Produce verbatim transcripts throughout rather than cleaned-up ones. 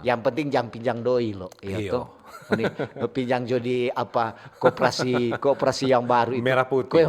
Yang penting jang pinjang doi lo, iya to. Ini pinjang jo di apa, koperasi, koperasi yang baru itu. Merah putih.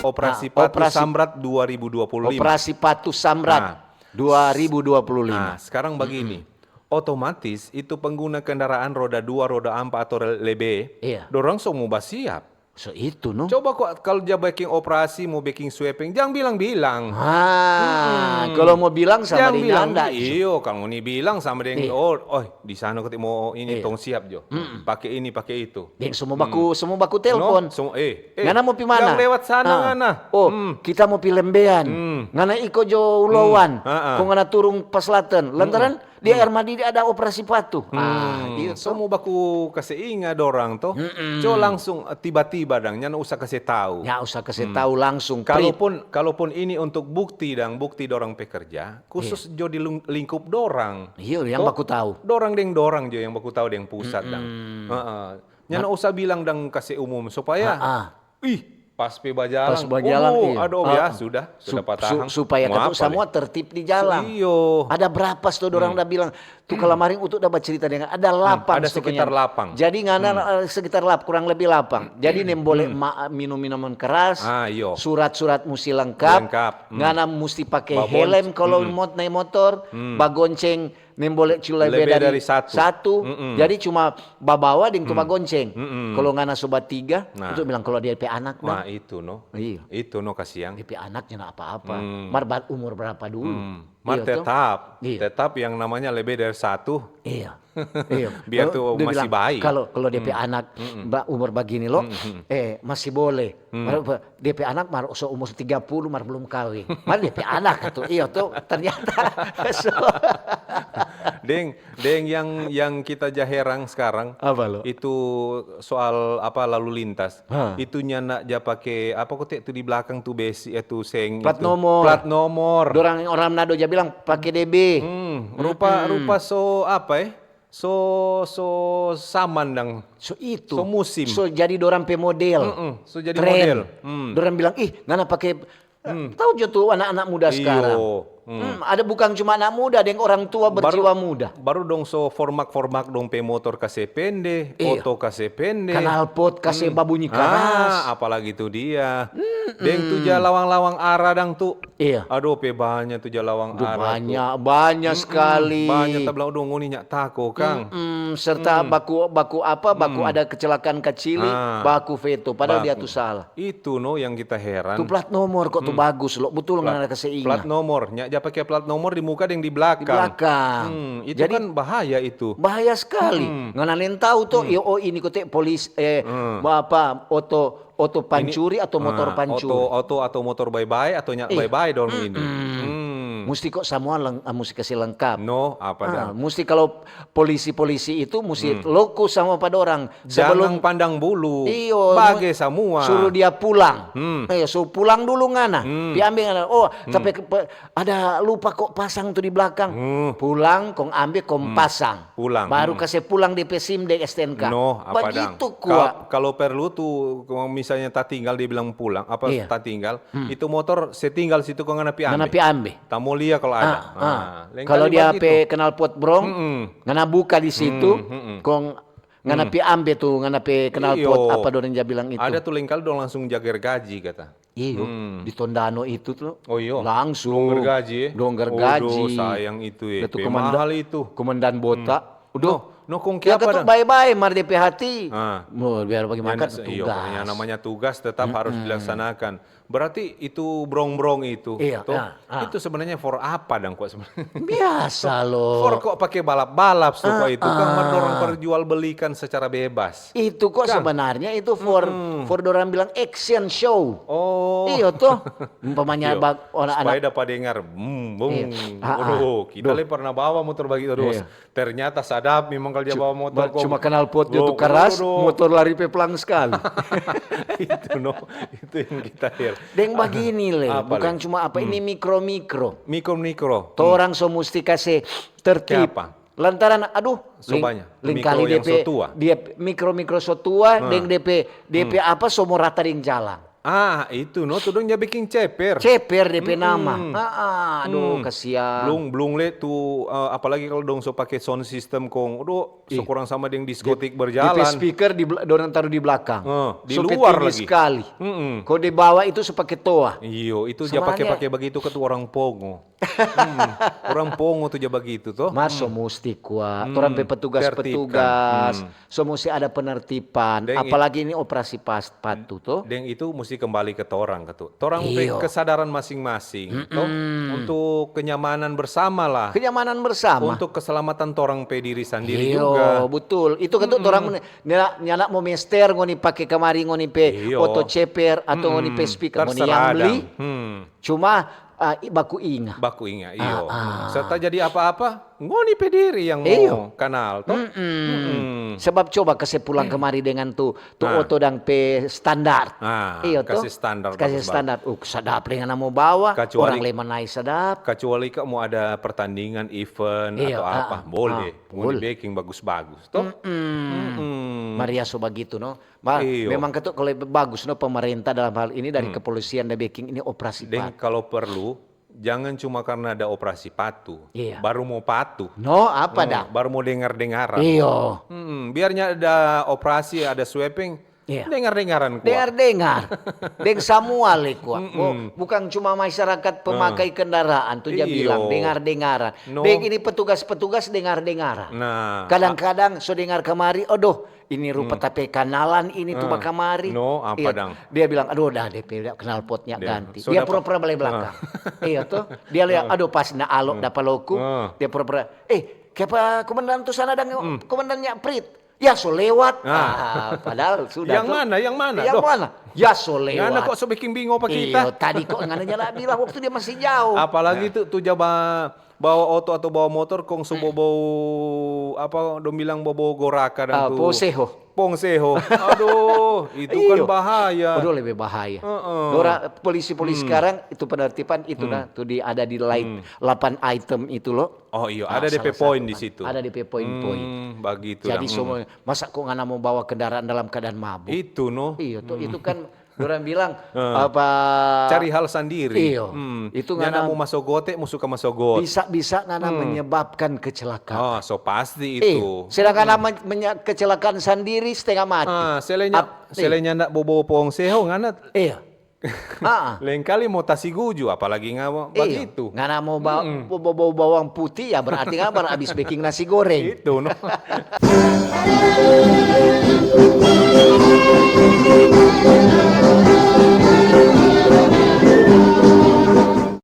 Operasi Patu Samrat dua ribu dua puluh lima. Operasi Patu Samrat dua ribu dua puluh lima. Nah, sekarang begini. Otomatis itu pengguna kendaraan roda dua, roda ampa atau lebe, Iya. Dorang so mo basiap. So itu no. Coba kok kalau dia bikin operasi, mo bikin sweeping, jang bilang-bilang. Ah, kalau mo bilang sama Jang deng bilang, nanda. Iyo, kalau ngoni bilang sama deng, Iya. Oh, oh, di sana koti mo ini Iya. Tong siap jo. Pakai ini, pakai itu. Deng semua baku, semua baku telpon. No, semua, eh, eh, Ngana mo pi mana? Bilang lewat sana Ah. ngana. Oh, kita mo pi Lembean. Ngana iko jo Ulawan. Ah, ah. Kong ngana turung pa Selatan. Lantaran di Air Madi ada operasi Patu. Ah, Hmm, iya so mo baku kase inga dorang to. Co langsung, eh, tiba-tiba dang, nyanda usah kase tau. Ya usah kase tau langsung. Prit. Kalaupun kalaupun ini untuk bukti dang, bukti dorang pe kerja, khusus jo di lung- lingkup dorang. Iya, yang To, baku tau. Dorang deng dorang jo yang baku tau deng pusat dang. Heeh. Nyanda usah bilang dang kase umum supaya Ah, ah. Ih, pas pe bajalang. Pas bajalang, Oh, iya. aduh, Ah, ya ah. sudah, Su- sudah patahang. su- supaya Mau katu apa samua leh? Tertib di jalang. Iyo. Ada berapa sto dorang da bilang? Tu kalamari untuk da bacerita dengan ada lapang. Ada sto sekitar penyanyi. lapang. Jadi ngana eh, sekitar lap kurang lebih lapang. Jadi nem boleh ma- minum minuman keras. Ah, iyo. Surat-surat musti lengkap. Lengkap. Ngana musti pakai Babon- helm kalau mot naik motor. Bagonceng nem boleh cuma lebe Lebe dari, dari satu. Jadi cuma babawa deng tu bagonceng. Kalau ngana so batiga, Nah. Itu bilang kalau dia pe anak Nah, dang. Itu no. Iya. Itu no kasiang. Dia pe anak nyanda apa-apa. Mar ba- umur berapa dulu? Mar Iya, toh? tetap, Iya. tetap yang namanya lebe dari satu. Iya. Iya. Biar Dia tu masih bilang, bayi. Kalau kalau dia pe anak ba- umur bagini lo, eh masih boleh. Mar ba- dia pe anak mar so umur tiga puluh mar belum kawin. Mar dia pe anak tu. Iya tu ternyata. So, Deng, deng yang yang kita ja herang sekarang Apa lo? Itu soal apa lalu lintas. Ha. Itu nyanda ja pake apa kote tu di belakang tu besi itu seng Plat itu. Nomor. Plat nomor. Dorang orang Manado ja bilang pake D B. Hmm, rupa rupa so apa eh? So so saman dang. So itu. So musim. So jadi dorang pe model. Mm-mm, so jadi Tren. Model. Hmm. Dorang bilang, "Ih, ngana pake." Tahu jo tu anak-anak muda sekarang. Iyo. Hmm, ada bukan cuma anak muda, deng orang tua berjiwa muda. Baru dong so formak-formak dong pe motor kase pende, Iyo. Oto kase pende. Knalpot kase babunyi karas. Ah, apalagi tu dia. Deng tu ja lawang-lawang ara dang tu. Iya. Aduh, pe banya tu ja lawang Duh, ara tu. Banyak, banyak sekali. Banya ta bilang, "Aduh, ngoni nyak tako, Kang." Mm, serta baku baku apa? Baku ada kecelakaan kacili, Ah. baku veto. Padahal dia Baku. Tu salah. Itu no yang kita heran. Tu plat nomor kok tu bagus lo, betul ngana kase inga. Plat nomor, nyak ja pake plat nomor di muka deng di Di belakang. belakang. Hmm, itu Jadi kan bahaya itu. Bahaya sekali. Ngana neng tahu to, yo, oh ini kote polis eh apa oto oto pancuri atau motor Ah, pancuri. Oto, oto atau motor bye-bye atau nyak bye-bye dong ini. Hmm. Musti kok semua leng, ah, musti kasih lengkap. No, apa Ah, dah? Musti kalau polisi-polisi itu musti lokus sama pada orang Jangan pandang bulu. Iyo, Bage semua. Suruh dia pulang. Hmm. Eh, suruh pulang dulu ngana. Pi ambe ngana. Oh, tapi ke- pe- ada lupa kok pasang tu di belakang. Pulang, kong ambe, kong pasang. Pulang. Baru kase pulang D P SIM deng S T N K. No, apa dang? Begitu kuat. Ka- Kalau perlu tu, kalau misalnya tatinggal dia bilang pulang, apa Iya. tatinggal, itu motor setinggal situ kong ngana pi ambe. Ngana pi ambe. Tamo lia kalau ada. Ah, ah. Lain Kalau kali dia bagitu. pe knalpot brong, ngana buka di situ, kong ngana pi ambe tu, ngana pe knalpot Iyo. Apa dorang ja bilang itu. Ada tu lain kali dong langsung jager gaji kata. Iyo, di Tondano itu tu. Oh, iyo. Langsung. Dong gergaji, eh? Dong gergaji. Aduh, sayang itu, eh. Datu Pe komandan, mahal itu. Komandan Bota. Udah. No, no, kong Ya kiapa katu dang? Bye-bye mar D P hati. Ah. Mau biar bagaimana Yang, tu iyo, tugas. Yang namanya tugas tetap harus dilaksanakan. Berarti itu brong-brong itu, Iya, toh? Ah, ah. Itu sebenarnya for apa dang kok sebenarnya? Biasa lo. For kok pakai balap-balap so kok itu kan mar dorang perjualbelikan secara bebas. Itu kok sebenarnya itu for for dorang bilang action show. Oh. Iyo toh. Umpamanya Iyo. bag- orang anak Supaya dapat dengar. Hmm, bung. Iya. Ah, ah. Waduh, kita le pernah bawa motor begitu terus. Iya. Ternyata sadap memang kalau dia Cu- bawa motor ba- kong, cuma knalpot dia bro, tu keras, bro, bro. Motor lari pe pelang sekali. Itu no, itu yang kita hear. Deng bagini le, Apa bukan le? Cuma apa ini mikro-mikro. Mikro-mikro. Torang so musti kase tertib. Kiapa? Lantaran aduh, So banyak. Ling Mikro kali yang depe so tua. Dia mikro-mikro so tua, deng depe depe apa so mo rata deng jalan. Ah, itu no, tu dong ja biking ceper. Ceper depe nama. Mm-mm. Ah, ah, aduh, kasiang. Blung, blung le tu, eh, apalagi kalu dong so pake sound system kong, aduh, so kurang sama deng diskotik berjalan. Depe speaker di bla-, dorang taru di blakang. Eh, di luar lagi. So pe tinggi skali. Mm-mm. Kong di bawa itu so pake toa. Iyo, itu ja pake-pake bagitu ka tu orang pongo. Hmm, orang pongo tu ja bagitu to. Mar so musti kwa, torang pe petugas-petugas, so musti ada penertiban, apalagi ini operasi pas-, patu to. Deng itu musti kembali ke torang ka tu. Torang pe kesadaran masing-masing to, untuk kenyamanan bersama lah. Kenyamanan bersama. Untuk keselamatan torang pe diri sandiri juga. Iyo, betul. Itu kan tu torang nyanda, nyanda mo mester ngoni pake kamari ngoni pe oto ceper atau ngoni pe speaker, ngoni yang beli. Cuma, ah, i-, baku inga. Baku inga, iyo. Ah, ah. Serta jadi apa-apa, ngoni pe diri yang mo kanal, to? Mm-mm. Sebab coba kase pulang kemari dengan tu, tu oto dang pe standar. Ah, iyo, to? Kase standar bagus-bagus. Kase standar. Uh, sadap lei ngana mo bawa, orang lei manai sadap. Kecuali ka mo ada pertandingan, event, atau apa, boleh. Ngoni beking bagus-bagus, to? Mm-mm. Maria so bagitu, no? Iyo. Memang katu kalau bagus no pemerintah dalam hal ini dari kepolisian da beking ini operasi patu. Deng kalau perlu, jangan cuma karena ada operasi patu, baru mo patu. No, apa dang? Baru mo dengar-dengaran. Iyo. Mm-mm. Biar nya ada operasi, ada sweeping, dengar-dengaran kwa. Dengar-dengar. Deng samua le kwa. Mm-mm. Bukang cuma masyarakat pemakai kendaraan tu ja bilang, dengar-dengaran. No. Deng ini petugas-petugas dengar-dengaran. Nah, kadang-kadang so dengar kamari, aduh, ini rupa tapi kanalan ini tu bakamari. No, apa dang? Dia bilang, "Aduh, dah, depe knalpotnya ganti." Dia pura-pura bale blakang. Iya, to. Dia lihat, "Aduh, pas na alok dapa loku." Dia pura-pura, "Eh, kiapa komandan tu sana dang komandannya Prit?" "Ya, so lewat." Ah, padahal sudah. Yang mana? Yang mana? Yang mana? "Ya, so lewat." Ngana kok so biking bingo pa kita? Iyo, tadi kok ngana nyanda bilang waktu dia masih jauh. Apalagi tu, tu ja ba bawa oto atau bawa motor kong so bobou, apa dong bilang, bobou goraka dang tu. Pongseho. Pongseho. Aduh, itu kan bahaya. Aduh, lebe bahaya. Heeh. Dora polisi-polisi sekarang itu penertiban itu nah, tu di, ada di light delapan item itu lo. Oh iyo, ada depe poin di situ. Ada depe poin-poin. Hmm, bagitu. Jadi semua, masa kok ngana mo bawa kendaraan dalam keadaan mabuk? Itu no. Iyo, tu, itu kan dorang bilang, apa, cari hal sandiri. Iyo. Hmm. Itu ngana mo maso gote, mo suka maso gote. Bisa-bisa ngana menyebabkan kecelakaan. Oh, so pasti itu. Iyo. Sedangkan ngana men-, menya-, kecelakaan sandiri, setengah mati. Ah, selenya, selenya nda bobo pongseho, ngana. Iyo. Ah. Lengkali mo tasiguju, apalagi ngana bagitu. Ngana mo ba-, bo-, bo-, bo-, bawang putih, ya berarti ngana baru abis beking nasi goreng. Itu no.